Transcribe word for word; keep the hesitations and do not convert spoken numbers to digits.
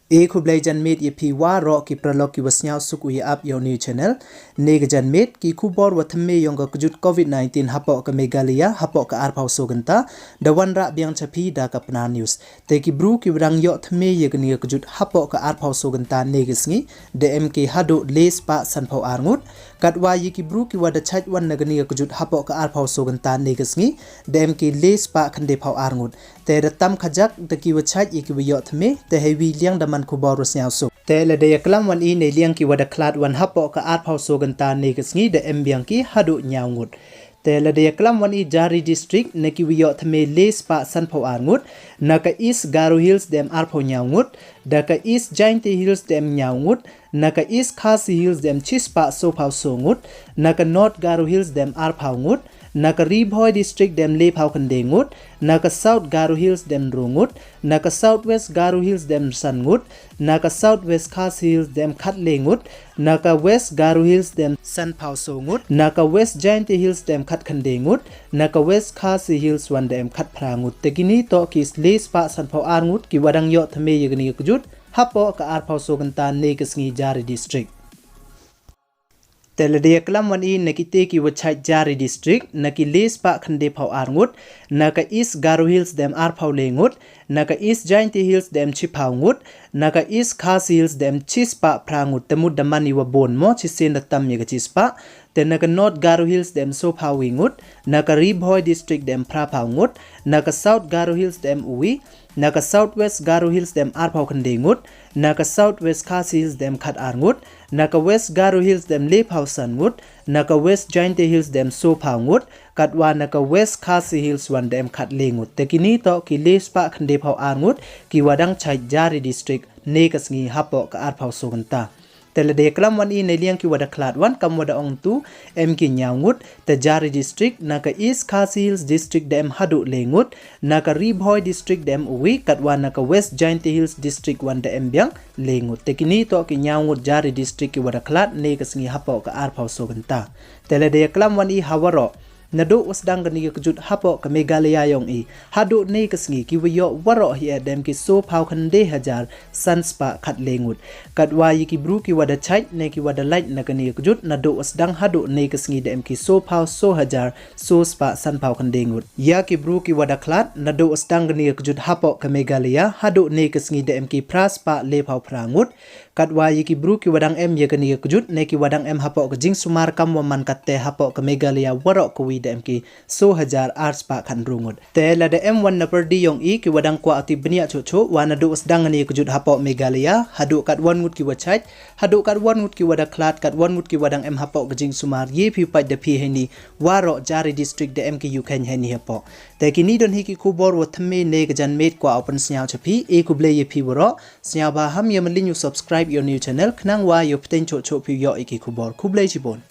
E khublei janmiet ya phi waroh ki paralok ki wa sniawsuk u ya ap ya u new channel. Ne ka janmiet ki khubor wa thymme yong ka kjut covid nineteen hapoh ka Meghalaya hapoh ka arphaw so kynta, da wanrah biang cha phi da ka Pnar News. Te ki bru ki wa dang yoh thymme ya kani ka kjut hapoh ka arphaw so kynta ne ka sngi, da em ki haduh le spah sanphaw ar ngut. Katwa ya ki bru ki wa da chait wan na kani ka kjut hapoh ka arphaw so kynta ne ka sngi, da em ki le spah khyndephaw ar ngut. Te da tam khajak da ki wa chait ya ki wa yoh thymme, te heiwi liang da man khubor wa sniawsuk. Te lada ya klam wan i ne liang ki wa da khlad wan hapoh ka arphaw so kynta ne ka sngi, da em biang ki haduh ñiaw ngut. Te lada ya klam wan i jari district, na ki wa yoh thymme le spah sanphaw ar ngut. Na ka East Garo Hills da em arphaw ñiaw ngut. Da ka East Jaintia Hills da em ñiaw ngut. Na ka East Khasi Hills da em chi spah sophaw so ngut. Na ka North Garo Hills da em arphaw ngut. Na ka Ri Bhoi District da em lephaw khynde ngut. Na ka South Garo Hills da em ynru ngut. Na ka South West Garo Hills da em san ngut. Na ka South West Khasi Hills da em khatle ngut. Na ka West Garo Hills da em sanphaw so ngut. Na ka West Jaintia Hills da em khatkhynde ngut. Na ka West Khasi Hills wan da em khatphra ngut. Te kini toh ki le spah sanphaw ar ngut ki wa dang yoh thymme ya kani ka kjut hapoh ka arphaw so kynta ne ka sngi jari district. Te lada ya klam wan i na kite ki wa chait jari district, na ki le spah khyndephaw ar ngut. Na ka East Garo Hills da em arphaw le ngut. Na ka East Jaintia Hills da em chiphaw ngut. Na ka East Khasi Hills da em chi spah phra ngut. Te mut da man i wa bun mo, chisien da tam ya ka chi spah. Te na ka North Garo Hills da em sophaw wi ngut. Na ka Ri Bhoi District da em phraphaw ngut. Na ka South Garo Hills da em uwi. Na ka South West Garo Hills da em arphaw khynde ngut. Na ka South West Khasi Hills da em khat ar ngut. Na ka West Garo Hills da em lephaw san ngut. Na ka West Jaintia Hills da em sophaw ngut. Katwa na ka West Khasi Hills wan da em khatle ngut. Te kini toh ki le spah khyndephaw ar ngut ki wa dang chait jari district ne ka sngi hapoh ka arphaw so kynta. Te lada ya klam wan i ne liang ki wa da khlad wan kam wa da ong tu, em ki ñiaw ngut. Te jari district, na ka East Khasi Hills District da em haduh le ngut. Na ka Ri Bhoi District da em uwi, katwa na ka West Jaintia Hills District wan da em biang le ngut. Te kini toh ki ñiaw ngut jari district ki wa da khlad ne ka sngi hapoh ka arphaw so kynta. Te lada ya klam wan i ha waroh, naduh wa sdang kani ka kjut hapoh ka Meghalaya yong i, haduh ne ka sngi ki wa yoh waroh hi e da em ki sophaw khynde hajar san spah khatle ngut. Katwa ya ki bru ki wa da chait ne ki wa da lait na kani ka kjut naduh wa sdang haduh ne ka sngi da em ki sophaw so hajar so spah sanphaw khynde ngut. Ya ki bru ki wa da khlad naduh wa sdang kani ka kjut hapoh ka Meghalaya haduh ne ka sngi da em ki phra spah lephaw phra ngut. Katwa ya ki bru ki wa dang em ya kani ka kjut ne ki wa dang em hapoh ka jingsumar kam wa man katte hapoh ka Meghalaya waroh kawi da em ki so hajar ar spah khatynru ngut. Te lada em wan na pyrdi yong i ki wa dang kwah u tip bniah choh choh wa naduh wa sdang kani ka kjut hapoh Meghalaya, haduh katwon ngut ki wa chait, haduh katwon ngut ki wa da khlad, katwon ngut ki wa dang em hapoh ka jingsumar, ye phi pait da phi heini, waroh jari district da em ki yu kheiñ heini hapoh. Te kini don hi ki khubor wa thymme ne ka janmiet kwah u pynsniaw cha phi, e khublei ya phi waroh. Sniawbha ham ya maliñ u subscribe ya u new channel, khnang wa yow pteng choh choh phi u yoh ya ki khubor. Khublei chibun.